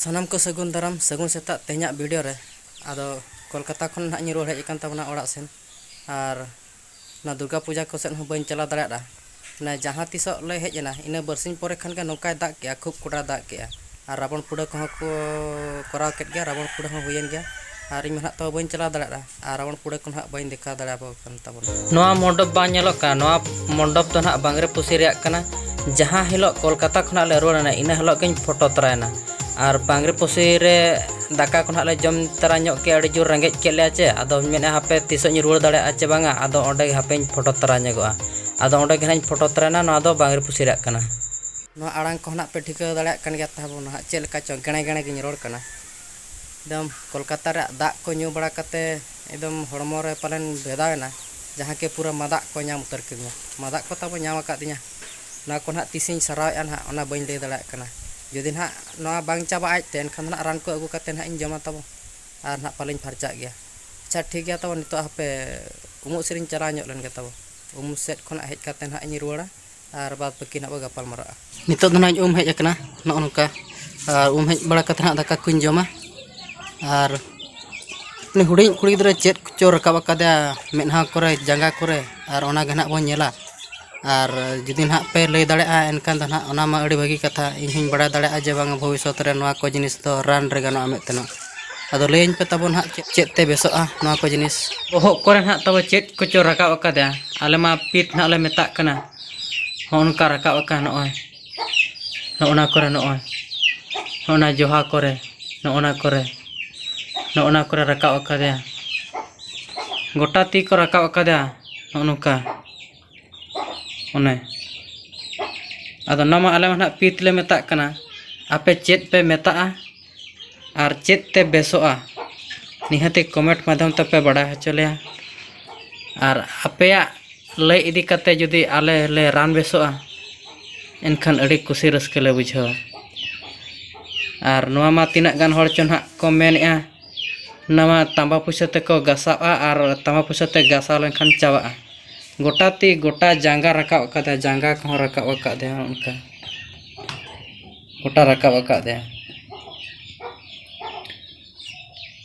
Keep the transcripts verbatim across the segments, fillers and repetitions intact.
ᱥᱟᱱᱟᱢ ᱠᱚ ᱥᱟᱹᱜᱩᱱ ᱫᱟᱨᱟᱢ, ᱥᱟᱹᱜᱩᱱ ᱥᱮᱛᱟᱜ ᱛᱮᱦᱮᱧᱟᱜ ᱵᱷᱤᱰᱤᱭᱳ ᱨᱮ᱾ ᱟᱫᱚ ᱠᱳᱞᱠᱟᱛᱟ ᱠᱷᱚᱱ ᱱᱟᱦᱟᱜ ᱤᱧ ᱨᱩᱣᱟᱹᱲ ᱦᱮᱡ ᱟᱠᱟᱱ ᱛᱟᱵᱚᱱᱟ ᱚᱲᱟᱜ ᱥᱮᱱ, ᱟᱨ ᱚᱱᱟ ᱫᱩᱨᱜᱟ ᱯᱩᱡᱟ ᱠᱚ ᱥᱮᱫ ᱦᱚᱸ ᱵᱟᱹᱧ ᱪᱟᱞᱟᱣ ᱫᱟᱲᱮᱭᱟᱫᱟ᱾ ᱢᱟᱱᱮ ᱡᱟᱦᱟᱸ ᱛᱤᱥᱚᱜ ᱞᱮ ᱦᱮᱡ ᱮᱱᱟ, ᱤᱱᱟᱹ ᱵᱟᱨᱥᱤᱧ ᱯᱚᱨᱮ ᱠᱷᱟᱱ ᱜᱮ ᱱᱚᱝᱠᱟᱭ ᱫᱟᱜ ᱠᱮᱜᱼᱟ, ᱠᱷᱩᱵ ᱠᱚᱰᱨᱟ ᱫᱟᱜ ᱠᱮᱜᱼᱟ᱾ ᱟᱨ ᱨᱟᱵᱚᱬ ᱯᱩᱰᱟᱹ ᱠᱚᱦᱚᱸ ᱠᱚ ᱠᱚᱨᱟᱣ ᱠᱮᱫ ᱜᱮᱭᱟ, ᱨᱟᱵᱚᱬ ᱯᱩᱰᱟᱹ ᱦᱚᱸ ᱦᱩᱭᱮᱱ ᱜᱮᱭᱟ᱾ ᱟᱨ ᱤᱧ ᱢᱟ ᱱᱟᱦᱟᱜ ᱛᱚ ᱵᱟᱹᱧ ᱪᱟᱞᱟᱣ ᱫᱟᱲᱮᱭᱟᱫᱟ, ᱟᱨ ᱨᱟᱵᱚᱬ ᱯᱩᱰᱟᱹ ᱠᱚ ᱱᱟᱦᱟᱜ ᱵᱟᱹᱧ ᱫᱮᱠᱷᱟᱣ ᱫᱟᱲᱮᱭᱟᱵᱚ ᱠᱟᱱ ᱛᱟᱵᱚᱱᱟ᱾ ᱱᱚᱣᱟ ᱢᱚᱱᱰᱚᱯ ᱵᱟᱝ ᱧᱮᱞᱚᱜ ᱠᱟᱱᱟ, ᱱᱚᱣᱟ ᱢᱚᱱᱰᱚᱯ ᱫᱚ ᱱᱟᱦᱟᱜ ᱵᱟᱝᱨᱮ ᱯᱩᱥᱤ ᱨᱮᱭᱟᱜ ᱠᱟᱱᱟ᱾ ᱡᱟᱦᱟᱸ ᱦᱤᱞᱳᱜ ᱠᱳᱞᱠᱟᱛᱟ ᱠᱷᱚᱱᱟᱜ ᱞᱮ ᱨᱩᱣᱟᱹᱲ ᱮᱱᱟ, ᱤᱱᱟᱹ ᱦᱤᱞᱳᱜ ᱜᱤᱧ ᱯᱷᱳᱴᱳ ᱛᱚᱨᱟᱭᱮᱱᱟ᱾ ᱟᱨ ᱵᱟᱝᱨᱮ ᱯᱩᱥᱤ ᱨᱮ ᱫᱟᱠᱟ ᱠᱚ ᱱᱟᱦᱟᱜ ᱞᱮ ᱡᱚᱢ ᱛᱚᱨᱟ ᱧᱚᱜ ᱠᱮᱜᱼᱟ, ᱟᱹᱰᱤ ᱡᱳᱨ ᱨᱮᱸᱜᱮᱡ ᱠᱮᱫ ᱞᱮᱭᱟ ᱪᱮ᱾ ᱟᱫᱚᱧ ᱢᱮᱱᱮᱫᱼᱟ, ᱦᱟᱯᱮ ᱛᱤᱥᱚᱜ ᱤᱧ ᱨᱩᱣᱟᱹᱲ ᱫᱟᱲᱮᱭᱟᱜᱼᱟ ᱪᱮ ᱵᱟᱝᱟ, ᱟᱫᱚ ᱚᱸᱰᱮ ᱜᱮ ᱦᱟᱯᱮᱧ ᱯᱷᱳᱴᱳ ᱛᱚᱨᱟ ᱧᱚᱜᱚᱜᱼᱟ᱾ ᱟᱫᱚ ᱚᱸᱰᱮ ᱜᱮ ᱱᱟᱦᱟᱜ ᱤᱧ ᱯᱷᱳᱴᱳ ᱛᱚᱨᱟᱭᱮᱱᱟ᱾ ᱱᱚᱣᱟ ᱫᱚ ᱵᱟᱝᱨᱮ ᱯᱩᱥᱤ ᱨᱮᱭᱟᱜ ᱠᱟᱱᱟ᱾ ᱱᱚᱣᱟ ᱟᱲᱟᱝ ᱠᱚ ᱱᱟᱦᱟᱜ ᱯᱮ ᱴᱷᱤᱠᱟᱹ ᱫᱟᱲᱮᱭᱟᱜ ᱠᱟᱱ ᱜᱮᱭᱟ ᱛᱟᱵᱚᱱ ᱱᱟᱦᱟᱜ, ᱪᱮᱫ ᱞᱮᱠᱟ ᱪᱚᱝ ᱜᱮᱬᱮ ᱜᱮᱬᱮ ᱜᱤᱧ ᱨᱚᱲ ᱠᱟᱱᱟ᱾ ᱮᱠᱫᱚᱢ ᱠᱳᱞᱠᱟᱛᱟ ᱨᱮᱭᱟᱜ ᱫᱟᱜ ᱠᱚ ᱧᱩ ᱵᱟᱲᱟ ᱠᱟᱛᱮ ᱮᱠᱫᱚᱢ ᱦᱚᱲᱢᱚ ᱨᱮ ᱯᱟᱞᱮᱱ ᱵᱷᱮᱫᱟᱣ ᱮᱱᱟ, ᱡᱟᱦᱟᱸ ᱠᱤ ᱯᱩᱨᱟᱹ ᱢᱟᱫᱟᱜ ᱠᱚ ᱧᱟᱢ ᱩᱛᱟᱹᱨ ᱠᱤᱫᱤᱧᱟ᱾ ᱢᱟᱫᱟᱜ ᱠᱚ ᱛᱟᱵᱚ ᱧᱟᱢ ᱟᱠᱟᱫᱤᱧᱟ᱾ ᱱᱚᱣᱟ ᱠᱚ ᱱᱟᱦᱟᱜ ᱛᱤᱥᱤᱧ ᱥᱟᱨᱟᱣᱮᱫᱼᱟ ᱱᱟᱦᱟᱜ, ᱚᱱᱟ ᱵᱟᱹᱧ ᱞᱟᱹᱭ ᱫᱟᱲᱮᱭᱟᱜ ᱠᱟᱱᱟ᱾ ᱡᱩᱫᱤ ᱱᱟᱦᱟᱜ ᱱᱚᱣᱟ ᱵᱟᱝ ᱪᱟᱵᱟᱜᱼᱟ ᱟᱡᱛᱮ, ᱮᱱᱠᱷᱟᱱ ᱫᱚ ᱱᱟᱦᱟᱜ ᱨᱟᱱ ᱠᱚ ᱟᱹᱜᱩ ᱠᱟᱛᱮ ᱱᱟᱦᱟᱜ ᱤᱧ ᱡᱚᱢᱟ ᱛᱟᱵᱚ, ᱟᱨ ᱱᱟᱦᱟᱜ ᱯᱟᱞᱮᱧ ᱯᱷᱟᱨᱪᱟᱜ ᱜᱮᱭᱟ᱾ ᱟᱪᱪᱷᱟ, ᱴᱷᱤᱠ ᱜᱮᱭᱟ ᱛᱟᱵᱚ, ᱱᱤᱛᱚᱜ ᱦᱟᱯᱮ ᱩᱢᱩᱜ ᱥᱮᱫ ᱤᱧ ᱪᱟᱞᱟᱣ ᱧᱚᱜ ᱞᱮᱱ ᱜᱮ ᱛᱟᱵᱚ᱾ ᱩᱢᱩᱜ ᱥᱮᱫ ᱠᱷᱚᱱᱟᱜ ᱦᱮᱡ ᱠᱟᱛᱮ ᱱᱟᱦᱟᱜ ᱤᱧ ᱨᱩᱣᱟᱹᱲᱟ᱾ ᱟᱨ ᱵᱟᱫᱽ ᱵᱟᱹᱠᱤ ᱱᱟᱦᱟᱜ ᱵᱚ ᱜᱟᱯᱟᱞ ᱢᱟᱨᱟᱜᱼᱟ᱾ ᱱᱤᱛᱚᱜ ᱫᱚ ᱱᱟᱦᱟᱜ ᱤᱧ ᱩᱢ ᱦᱮᱡ ᱟᱠᱟᱱᱟ ᱱᱚᱜᱼᱚ ᱱᱚᱝᱠᱟ᱾ ᱟᱨ ᱩᱢ ᱦᱮᱡ ᱵᱟᱲᱟ ᱠᱟᱛᱮ ᱱᱟᱦᱟᱜ ᱫᱟᱠᱟ ᱠᱚᱧ ᱡᱚᱢᱟ᱾ ᱟᱨ ᱩᱱᱤ ᱦᱩᱰᱤᱧ ᱠᱩᱲᱤ ᱜᱤᱫᱽᱨᱟᱹ ᱪᱮᱫ ᱠᱚᱪᱚ ᱨᱟᱠᱟᱵ ᱟᱠᱟᱫᱮᱭᱟ ᱢᱮᱫᱦᱟ ᱠᱚᱨᱮ, ᱡᱟᱸᱜᱟ ᱠᱚᱨᱮ, ᱟᱨ ᱚᱱᱟ ᱜᱮ ᱱᱟᱦᱟᱜ ᱵᱚᱱ ᱧᱮᱞᱟ᱾ ᱟᱨ ᱡᱩᱫᱤ ᱱᱟᱦᱟᱜ ᱯᱮ ᱞᱟᱹᱭ ᱫᱟᱲᱮᱭᱟᱜᱼᱟ, ᱮᱱᱠᱷᱟᱱ ᱫᱚ ᱱᱟᱦᱟᱜ ᱚᱱᱟ ᱢᱟ ᱟᱹᱰᱤ ᱵᱷᱟᱹᱜᱤ ᱠᱟᱛᱷᱟ᱾ ᱤᱧ ᱦᱚᱧ ᱵᱟᱲᱟᱭ ᱫᱟᱲᱮᱭᱟᱜᱼᱟ ᱡᱮ ᱵᱟᱝ ᱵᱷᱚᱵᱤᱥᱥᱚᱛ ᱨᱮ ᱱᱚᱣᱟ ᱠᱚ ᱡᱤᱱᱤᱥ ᱫᱚ ᱨᱟᱱ ᱨᱮ ᱜᱟᱱᱚᱜᱼᱟ ᱢᱮᱱᱛᱮ ᱱᱟᱦᱟᱜ᱾ ᱟᱫᱚ ᱞᱟᱹᱭᱟᱹᱧ ᱯᱮ ᱛᱟᱵᱚ ᱱᱟᱦᱟᱜ ᱪᱮᱫ, ᱪᱮᱫ ᱛᱮ ᱵᱮᱥᱚᱜᱼᱟ ᱱᱚᱣᱟ ᱠᱚ ᱡᱤᱱᱤᱥ? ᱵᱚᱦᱚᱜ ᱠᱚᱨᱮ ᱱᱟᱦᱟᱜ ᱛᱟᱵᱚ ᱪᱮᱫ ᱠᱚᱪᱚ ᱨᱟᱠᱟᱵ ᱟᱠᱟᱫᱟ, ᱟᱞᱮ ᱢᱟ ᱯᱤᱛ ᱱᱟᱦᱟᱜ ᱞᱮ ᱢᱮᱛᱟᱜ ᱠᱟᱱᱟ᱾ ᱦᱚᱸᱜᱼᱚ ᱱᱚᱝᱠᱟ ᱨᱟᱠᱟᱵ ᱟᱠᱟᱱ ᱱᱚᱜᱼᱚᱭ᱾ ᱱᱚᱜᱼᱚ ᱱᱟ ᱠᱚᱨᱮ ᱱᱚᱜᱼᱚᱭ᱾ ᱱᱚᱜᱼᱚ ᱱᱟ ᱡᱚᱦᱟ ᱠᱚᱨᱮ, ᱱᱚᱜᱼᱚ ᱱᱟ ᱠᱚᱨᱮ, ᱱᱚᱜᱼᱚ ᱱᱟ ᱠᱚᱨᱮ ᱨᱟᱠᱟᱵ ᱟᱠᱟᱫᱮᱭᱟ᱾ ᱜᱚᱴᱟ ᱛᱤ ᱠᱚ ᱨᱟᱠᱟᱵ ᱟᱠᱟᱫᱮᱭᱟ ᱱᱚᱜᱼᱚ ᱱᱚᱝᱠᱟ᱾ ᱚᱱᱮ᱾ ᱟᱫᱚ ᱚᱱᱟ ᱢᱟ ᱟᱞᱮ ᱢᱟ ᱱᱟᱦᱟᱜ ᱯᱤᱛ ᱞᱮ ᱢᱮᱛᱟᱜ ᱠᱟᱱᱟ᱾ ᱟᱯᱮ ᱪᱮᱫ ᱯᱮ ᱢᱮᱛᱟᱜᱼᱟ? ᱟᱨ ᱪᱮᱫ ᱛᱮ ᱵᱮᱥᱚᱜᱼᱟ? ᱱᱤᱦᱟᱹᱛᱤ ᱠᱚᱢᱮᱱᱴ ᱢᱟᱫᱽᱫᱷᱚᱢ ᱛᱮᱯᱮ ᱵᱟᱰᱟᱭ ᱦᱚᱪᱚ ᱞᱮᱭᱟ᱾ ᱟᱨ ᱟᱯᱮᱭᱟᱜ ᱞᱟᱹᱭ ᱤᱫᱤ ᱠᱟᱛᱮ ᱡᱩᱫᱤ ᱟᱞᱮ ᱞᱮ ᱨᱟᱱ ᱵᱮᱥᱚᱜᱼᱟ, ᱮᱱᱠᱷᱟᱱ ᱟᱹᱰᱤ ᱠᱩᱥᱤ ᱨᱟᱹᱥᱠᱟᱹ ᱞᱮ ᱵᱩᱡᱷᱟᱹᱣᱟ᱾ ᱟᱨ ᱱᱚᱣᱟ ᱢᱟ ᱛᱤᱱᱟᱹᱜ ᱜᱟᱱ ᱦᱚᱲ ᱪᱚ ᱱᱟᱦᱟᱜ ᱠᱚ ᱢᱮᱱᱮᱜᱼᱟ, ᱱᱚᱣᱟ ᱛᱟᱢᱵᱟ ᱯᱩᱭᱥᱟᱹ ᱛᱮᱠᱚ ᱜᱟᱥᱟᱣᱼᱟ ᱟᱨ ᱛᱟᱢᱵᱟ ᱯᱩᱭᱥᱟᱹ ᱛᱮ ᱜᱟᱥᱟᱣ ᱞᱮᱱᱠᱷᱟᱱ ᱪᱟᱵᱟᱜᱼᱟ᱾ ᱜᱚᱴᱟ ᱛᱤ, ᱜᱚᱴᱟ ᱡᱟᱸᱜᱟ ᱨᱟᱠᱟᱵ ᱟᱠᱟᱫᱟ, ᱡᱟᱸᱜᱟ ᱠᱚᱦᱚᱸ ᱨᱟᱠᱟᱵ ᱟᱠᱟᱫ ᱫᱮᱭᱟ ᱚᱱᱠᱟ᱾ ᱜᱚᱴᱟ ᱨᱟᱠᱟᱵ ᱟᱠᱟᱫ ᱫᱮᱭᱟ᱾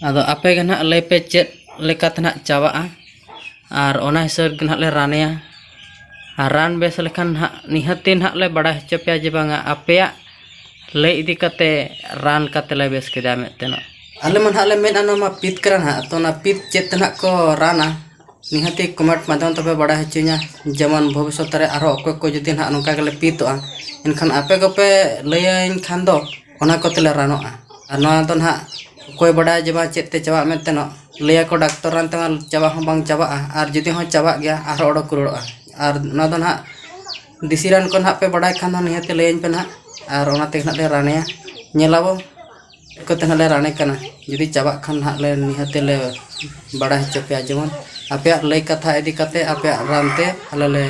ᱟᱫᱚ ᱟᱯᱮ ᱜᱮ ᱱᱟᱦᱟᱜ ᱞᱟᱹᱭ ᱯᱮ ᱪᱮᱫ ᱞᱮᱠᱟᱛᱮ ᱱᱟᱦᱟᱜ ᱪᱟᱵᱟᱜᱼᱟ, ᱟᱨ ᱚᱱᱟ ᱦᱤᱥᱟᱹᱵ ᱜᱮ ᱱᱟᱦᱟᱜ ᱞᱮ ᱨᱟᱱᱮᱭᱟ᱾ ᱟᱨ ᱨᱟᱱ ᱵᱮᱥ ᱞᱮᱠᱷᱟᱱ ᱱᱟᱦᱟᱜ ᱱᱤᱦᱟᱹᱛᱤ ᱱᱟᱦᱟᱜ ᱞᱮ ᱵᱟᱲᱟᱭ ᱦᱚᱪᱚ ᱯᱮᱭᱟ ᱡᱮ ᱵᱟᱝᱟ ᱟᱯᱮᱭᱟᱜ ᱞᱟᱹᱭ ᱤᱫᱤ ᱠᱟᱛᱮ ᱨᱟᱱ ᱠᱟᱛᱮ ᱞᱮ ᱵᱮᱥ ᱠᱮᱫᱟ ᱢᱮᱱᱛᱮ ᱱᱟᱜ᱾ ᱟᱞᱮ ᱢᱟ ᱱᱟᱦᱟᱜ ᱞᱮ ᱢᱮᱱᱟ ᱱᱚᱣᱟ ᱢᱟ ᱯᱤᱛ ᱠᱟᱱᱟ ᱱᱟᱦᱟᱜ, ᱛᱚ ᱚᱱᱟ ᱯᱤᱛ ᱪᱮᱫ ᱛᱮ ᱱᱟᱦᱟᱜ ᱠᱚ ᱨᱟᱱᱟ? ᱱᱤᱦᱟᱹᱛᱤ comment ᱢᱟᱫᱽᱫᱷᱚᱢ ᱛᱮᱯᱮ ᱵᱟᱲᱟᱭ ᱦᱚᱪᱚᱧᱟ, ᱡᱮᱢᱚᱱ ᱵᱷᱚᱵᱤᱥᱥᱚᱛ ᱨᱮ ᱟᱨᱦᱚᱸ ᱚᱠᱚᱭ ᱠᱚ ᱡᱩᱫᱤ ᱱᱟᱦᱟᱜ ᱱᱚᱝᱠᱟ ᱜᱮᱞᱮ ᱯᱤᱛᱚᱜᱼᱟ, ᱮᱱᱠᱷᱟᱱ ᱟᱯᱮ ᱠᱚᱯᱮ ᱞᱟᱹᱭᱟᱹᱧ ᱠᱷᱟᱱ ᱫᱚ ᱚᱱᱟ ᱠᱚᱛᱮ ᱞᱮ ᱨᱟᱱᱚᱜᱼᱟ᱾ ᱟᱨ ᱱᱚᱣᱟ ᱫᱚ ᱱᱟᱦᱟᱜ ᱚᱠᱚᱭ ᱵᱟᱰᱟᱭᱟ ᱡᱮ ᱵᱟᱝ ᱪᱮᱫ ᱛᱮ ᱪᱟᱵᱟᱜ ᱢᱮᱱᱛᱮ ᱱᱟᱦᱟᱜ᱾ ᱞᱟᱹᱭᱟᱠᱚ ᱰᱟᱠᱛᱚᱨ ᱨᱟᱱ ᱛᱮᱢᱟ ᱪᱟᱵᱟ ᱦᱚᱸ ᱵᱟᱝ ᱪᱟᱵᱟᱜᱼᱟ, ᱟᱨ ᱡᱩᱫᱤ ᱦᱚᱸ ᱪᱟᱵᱟᱜ ᱜᱮᱭᱟ ᱟᱨᱦᱚᱸ ᱚᱰᱚᱠ ᱨᱩᱣᱟᱹᱲᱚᱜᱼᱟ᱾ ᱟᱨ ᱱᱚᱣᱟ ᱫᱚ ᱱᱟᱦᱟᱜ ᱫᱮᱥᱤ ᱨᱟᱱ ᱠᱚ ᱱᱟᱦᱟᱜ ᱯᱮ ᱵᱟᱰᱟᱭ ᱠᱷᱟᱱ ᱫᱚ ᱱᱤᱦᱟᱹᱛ ᱞᱟᱹᱭᱟᱹᱧ ᱯᱮ ᱱᱟᱦᱟᱜ, ᱟᱨ ᱚᱱᱟ ᱛᱮᱜᱮ ᱱᱟᱦᱟᱜ ᱞᱮ ᱨᱟᱱᱮᱭᱟ᱾ ᱧᱮᱞᱟᱵᱚ ᱪᱮᱫ ᱠᱚᱛᱮ ᱱᱟᱦᱟᱜ ᱞᱮ ᱨᱟᱱᱮ ᱠᱟᱱᱟ᱾ ᱡᱩᱫᱤ ᱪᱟᱵᱟᱜ ᱠᱷᱟᱱ ᱱᱟᱦᱟᱜ ᱞᱮ ᱱᱤᱦᱟᱹᱛ ᱞᱮ ᱵᱟᱲᱟᱭ ᱦᱚᱪᱚ ᱯᱮᱭᱟ, ᱡᱮᱢᱚᱱ ᱟᱯᱮᱭᱟᱜ ᱞᱟᱹᱭ ᱠᱟᱛᱷᱟ ᱤᱫᱤ ᱠᱟᱛᱮ ᱟᱯᱮᱭᱟᱜ ᱨᱟᱱ ᱛᱮ ᱟᱞᱮ ᱞᱮ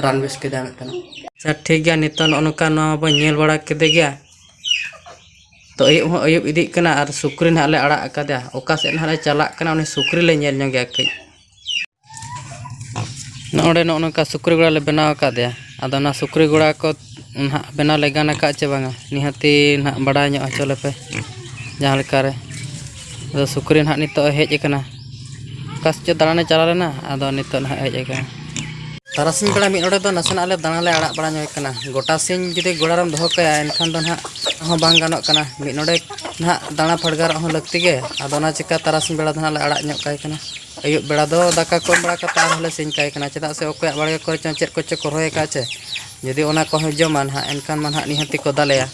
ᱨᱟᱱ ᱵᱮᱥ ᱠᱮᱫᱟ ᱢᱮᱱᱛᱮ ᱱᱟᱦᱟᱜ᱾ ᱟᱪᱪᱷᱟ, ᱴᱷᱤᱠ ᱜᱮᱭᱟ, ᱱᱤᱛᱚᱜ ᱱᱚᱜᱼᱚ ᱱᱚᱝᱠᱟ ᱱᱚᱣᱟ ᱵᱚᱱ ᱧᱮᱞ ᱵᱟᱲᱟ ᱠᱮᱫᱮ ᱜᱮᱭᱟ᱾ ᱛᱚ, ᱟᱹᱭᱩᱵ ᱦᱚᱸ ᱟᱹᱭᱩᱵ ᱤᱫᱤᱜ ᱠᱟᱱᱟ ᱟᱨ ᱥᱩᱠᱨᱤ ᱱᱟᱦᱟᱜ ᱞᱮ ᱟᱲᱟᱜ ᱟᱠᱟᱫᱮᱭᱟ᱾ ᱚᱠᱟ ᱥᱮᱫ ᱱᱟᱦᱟᱜ ᱞᱮ ᱪᱟᱞᱟᱜ ᱠᱟᱱᱟ, ᱩᱱᱤ ᱥᱩᱠᱨᱤ ᱞᱮ ᱧᱮᱞ ᱧᱚᱜᱮᱭᱟ ᱠᱟᱹᱡ᱾ ᱱᱚᱜᱼᱚᱸᱰᱮ ᱱᱚᱜᱼᱚ ᱱᱚᱝᱠᱟ ᱥᱩᱠᱨᱤ ᱜᱚᱲᱟ ᱞᱮ ᱵᱮᱱᱟᱣ ᱟᱠᱟᱫᱮᱭᱟ᱾ ᱟᱫᱚ ᱚᱱᱟ ᱥᱩᱠᱨᱤ ᱜᱚᱲᱟ ᱠᱚ ᱱᱟᱦᱟᱜ ᱵᱮᱱᱟᱣ ᱞᱮ ᱜᱟᱱ ᱟᱠᱟᱫ ᱪᱮ ᱵᱟᱝᱟ, ᱱᱤᱦᱟᱹᱛᱤ ᱱᱟᱦᱟᱜ ᱵᱟᱲᱟᱭ ᱧᱚᱜ ᱦᱚᱪᱚ ᱞᱮᱯᱮ ᱡᱟᱦᱟᱸ ᱞᱮᱠᱟᱨᱮ᱾ ᱟᱫᱚ ᱥᱩᱠᱨᱤ ᱱᱟᱦᱟᱜ ᱱᱤᱛᱚᱜ ᱮ ᱦᱮᱡ ᱟᱠᱟᱱᱟ, ᱚᱠᱟ ᱥᱮᱫ ᱪᱚ ᱫᱟᱬᱟᱱᱮ ᱪᱟᱞᱟᱣ ᱞᱮᱱᱟ, ᱟᱫᱚ ᱱᱤᱛᱚᱜ ᱱᱟᱦᱟᱜ ᱦᱮᱡ ᱟᱠᱟᱱᱟ᱾ ᱛᱟᱨᱟᱥᱤᱧ ᱵᱮᱲᱟ ᱢᱤᱫ ᱱᱚᱰᱮ ᱫᱚ ᱱᱟᱥᱮᱱᱟᱜ ᱞᱮ ᱫᱟᱬᱟ ᱞᱮ ᱟᱲᱟᱜ ᱵᱟᱲᱟ ᱧᱚᱜ ᱠᱟᱱᱟ᱾ ᱜᱚᱴᱟ ᱥᱤᱧ ᱡᱩᱫᱤ ᱜᱚᱲᱟ ᱨᱮᱢ ᱫᱚᱦᱚ ᱠᱟᱭᱟ, ᱮᱱᱠᱷᱟᱱ ᱫᱚ ᱱᱟᱦᱟᱜ ᱦᱚᱸ ᱵᱟᱝ ᱜᱟᱱᱚᱜ ᱠᱟᱱᱟ᱾ ᱢᱤᱫ ᱱᱚᱰᱮ ᱱᱟᱦᱟᱜ ᱫᱟᱬᱟ ᱯᱷᱟᱰᱜᱟᱨᱚᱜ ᱦᱚᱸ ᱞᱟᱹᱠᱛᱤ ᱜᱮ᱾ ᱟᱫᱚ ᱚᱱᱟ ᱪᱤᱠᱟ ᱛᱟᱨᱟᱥᱤᱧ ᱵᱮᱲᱟ ᱫᱚ ᱱᱟᱦᱟᱜ ᱞᱮ ᱟᱲᱟᱜ ᱧᱚᱜ ᱠᱟᱭ ᱠᱟᱱᱟ᱾ ᱟᱹᱭᱩᱵ ᱵᱮᱲᱟ ᱫᱚ ᱫᱟᱠᱟ ᱠᱚ ᱮᱢ ᱵᱟᱲᱟ ᱠᱟᱛᱮ ᱟᱨᱦᱚᱸ ᱞᱮ ᱥᱤᱧ ᱠᱟᱭ ᱠᱟᱱᱟ, ᱪᱮᱫᱟᱜ ᱥᱮ ᱚᱠᱚᱭᱟᱜ ᱵᱟᱲᱜᱮ ᱠᱚᱨᱮ ᱪᱚᱝ ᱪᱮᱫ ᱠᱚᱪᱚ ᱠᱚ ᱨᱚᱦᱚᱭ ᱟᱠᱟᱫ ᱪᱮ᱾ ᱡᱩᱫᱤ ᱚᱱᱟ ᱠᱚᱦᱚᱸ ᱡᱚᱢᱟ ᱱᱟᱦᱟᱜ, ᱮᱱᱠᱷᱟᱱ ᱢᱟ ᱱᱟᱦᱟᱜ ᱱᱤᱦᱟᱹᱛᱤ ᱠᱚ ᱫᱟᱞᱮᱭᱟ,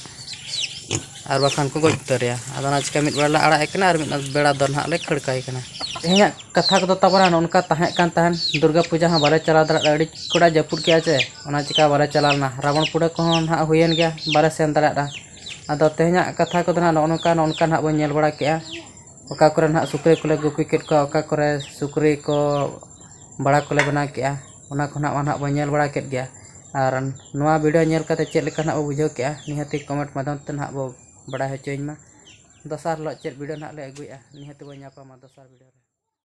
ᱟᱨ ᱵᱟᱠᱷᱟᱱ ᱠᱚ ᱜᱚᱡ ᱩᱛᱟᱹᱨᱮᱭᱟ᱾ ᱟᱫᱚ ᱚᱱᱟ ᱪᱤᱠᱟ ᱢᱤᱫ ᱵᱮᱲᱟ ᱞᱮ ᱟᱲᱟᱜ ᱮ ᱠᱟᱱᱟ ᱟᱨ ᱢᱤᱫ ᱵᱮᱲᱟ ᱫᱚ ᱱᱟᱦᱟᱜ ᱞᱮ ᱠᱷᱟᱹᱲ ᱠᱟᱭ ᱠᱟᱱᱟ᱾ ᱛᱮᱦᱮᱧᱟᱜ ᱠᱟᱛᱷᱟ ᱠᱚᱫᱚ ᱛᱟᱵᱚᱱᱟ ᱱᱚᱜᱼᱚ ᱱᱚᱝᱠᱟ ᱛᱟᱦᱮᱸ ᱠᱟᱱ ᱛᱟᱦᱮᱸᱱ᱾ ᱫᱩᱨᱜᱟ ᱯᱩᱡᱟ ᱦᱚᱸ ᱵᱟᱞᱮ ᱪᱟᱞᱟᱣ ᱫᱟᱲᱮᱭᱟᱜᱼᱟ, ᱟᱹᱰᱤ ᱠᱚᱲᱟ ᱡᱟᱹᱯᱩᱫ ᱠᱮᱜᱼᱟ ᱪᱮ, ᱚᱱᱟ ᱪᱤᱠᱟ ᱵᱟᱞᱮ ᱪᱟᱞᱟᱣ ᱞᱮᱱᱟ᱾ ᱨᱟᱵᱚᱬ ᱯᱩᱲᱟᱹ ᱠᱚᱦᱚᱸ ᱱᱟᱦᱟᱜ ᱦᱩᱭᱮᱱ ᱜᱮᱭᱟ, ᱵᱟᱞᱮ ᱥᱮᱱ ᱫᱟᱲᱮᱭᱟᱜᱼᱟ᱾ ᱟᱫᱚ ᱛᱮᱦᱮᱧᱟᱜ ᱠᱟᱛᱷᱟ ᱠᱚᱫᱚ ᱱᱟᱦᱟᱜ ᱱᱚᱜᱼᱚ ᱱᱚᱝᱠᱟ, ᱱᱚᱜᱼᱚ ᱱᱚᱝᱠᱟ ᱱᱟᱦᱟᱜ ᱵᱚᱱ ᱧᱮᱞ ᱵᱟᱲᱟ ᱠᱮᱜᱼᱟ᱾ ᱚᱠᱟ ᱠᱚᱨᱮ ᱱᱟᱦᱟᱜ ᱥᱩᱠᱨᱤ ᱠᱚᱞᱮ ᱜᱩᱯᱤ ᱠᱮᱫ ᱠᱚᱣᱟ, ᱚᱠᱟ ᱠᱚᱨᱮ ᱥᱩᱠᱨᱤ ᱠᱚ ᱵᱟᱲᱟ ᱠᱚᱞᱮ ᱵᱮᱱᱟᱣ ᱠᱮᱜᱼᱟ, ᱚᱱᱟ ᱠᱚ ᱱᱟᱦᱟᱜ ᱱᱟᱦᱟᱜ ᱵᱚᱱ ᱧᱮᱞ ᱵᱟᱲᱟ ᱠᱮᱫ ᱜᱮᱭᱟ᱾ ᱟᱨ ᱱᱚᱣᱟ video ᱧᱮᱞ ᱠᱟᱛᱮ ᱪᱮᱫ ᱞᱮᱠᱟ ᱱᱟᱦᱟᱜ ᱵᱚ ᱵᱩᱡᱷᱟᱹᱣ ᱠᱮᱜᱼᱟ, ᱱᱤᱦᱟᱹᱛᱤ comment ᱢᱟᱫᱽᱫᱷᱚᱢ ᱛᱮ ᱱᱟᱦᱟᱜ ᱵᱚ ᱵᱟᱲᱟᱭ ᱦᱚᱪᱚᱧ ᱢᱟ᱾ ᱫᱚᱥᱟᱨ ᱦᱤᱞᱳᱜ ᱪᱮᱫ video ᱱᱟᱦᱟᱜ ᱞᱮ ᱟᱹᱜᱩᱭᱮᱜᱼᱟ, ᱱᱤᱦᱟᱹᱛᱤ ᱵᱚᱱ ᱧᱟᱯᱟᱢᱟ ᱫᱚᱥᱟᱨ video ᱨᱮ᱾